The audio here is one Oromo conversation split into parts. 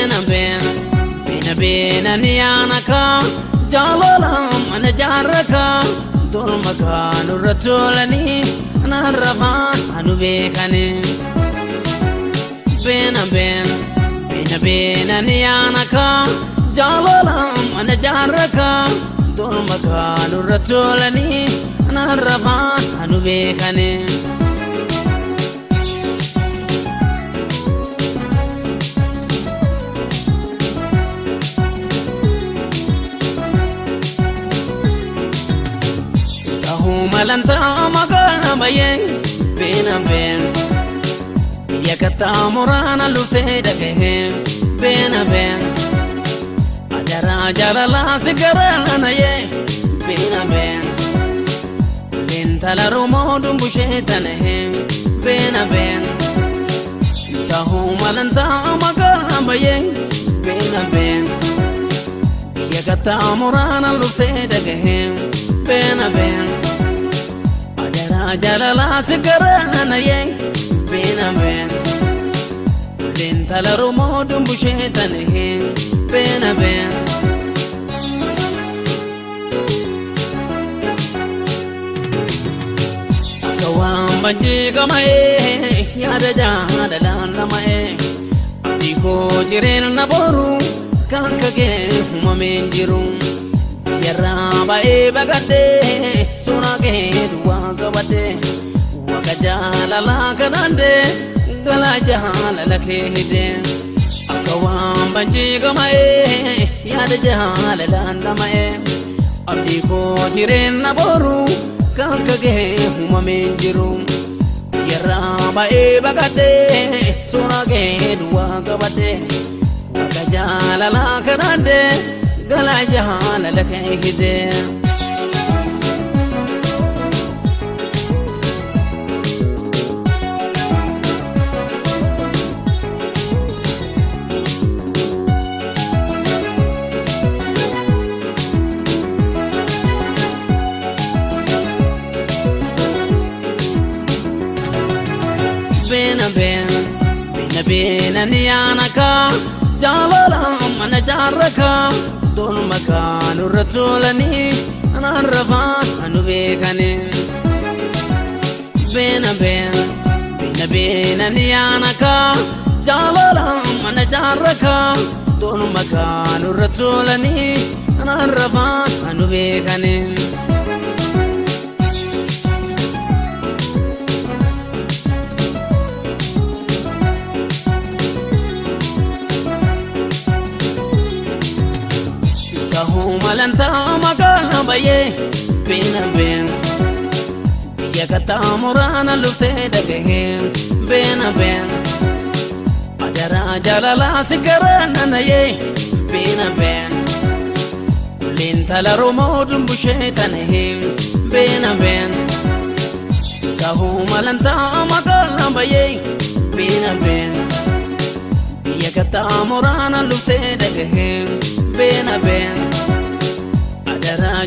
Bena bena bena bena niyanaka jaalala mana jaarraka dolma kaanurra tolani anarrafaan anu beekani. Bena bena bena bena niyanaka jaalala mana jaarraka dolma kaanurra tolani anarrafaan anu beekani. Malanta magala baye bena ben yakata murana lute dagahe bena ben ajara jalala sigarana ye bena ben lentala romodum bushetane bena ben tahu malanta magala baye bena ben yakata murana lute dagahe bena ben jalala sigarana ye bena ben lentala romodum bushetane bena ben. Akawam banji gamae yaada jaalala namae abdiko jireenya boru kan kage humameen jiru yarra bae bagade sunage duwa gabade waga jaalala kanande gala jaalala kehide akawam banji gamae yaada jaalala namae abdiko jireenya boru kan kage humameen jiru yarra bae bagade sunage duwa gabade waga jaalala kanande gala jaalala kehide. Bena bena bena bena niyanaka jaalala mana jaarraka dolma kaanurra tolani anarrafaan anu beekani. Bena bena bena bena niyanaka jaalala mana jaarraka dolma kaanurra tolani anarrafaan anu beekani. Malanta magala baye bena ben yakata murana lute dagahe bena ben ajara jalala sigarana naye bena ben lentala romodum bushetane bena ben kahu malanta magala baye bena ben yakata murana lute dagahe bena ben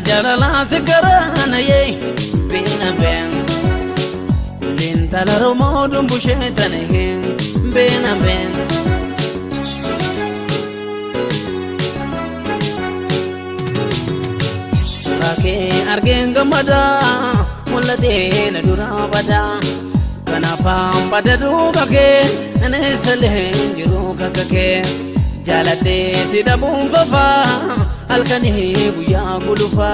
jalala sigarana ye bena ben lentala romodum bushetane bena ben. Surake argen gamada mulate na dura bada kanafam bada dubake anesale jiru kakake jalate sidabum fafa halkani guyyaa gulufa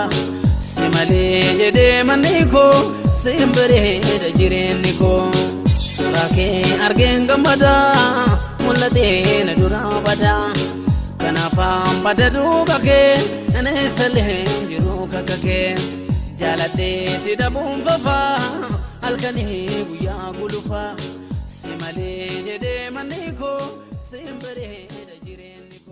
si malee jedhee manni koo siin bareeda jireenyi koo. Suuraa kee argeen gammada mul'atee na duraa bada kanaafaan bada duuba kee aneessalee jiru kakka kee jaaladhee si dhabuun fafa halkani guyyaa gulufa si malee jedhee manni koo siin bareeda jireenyi.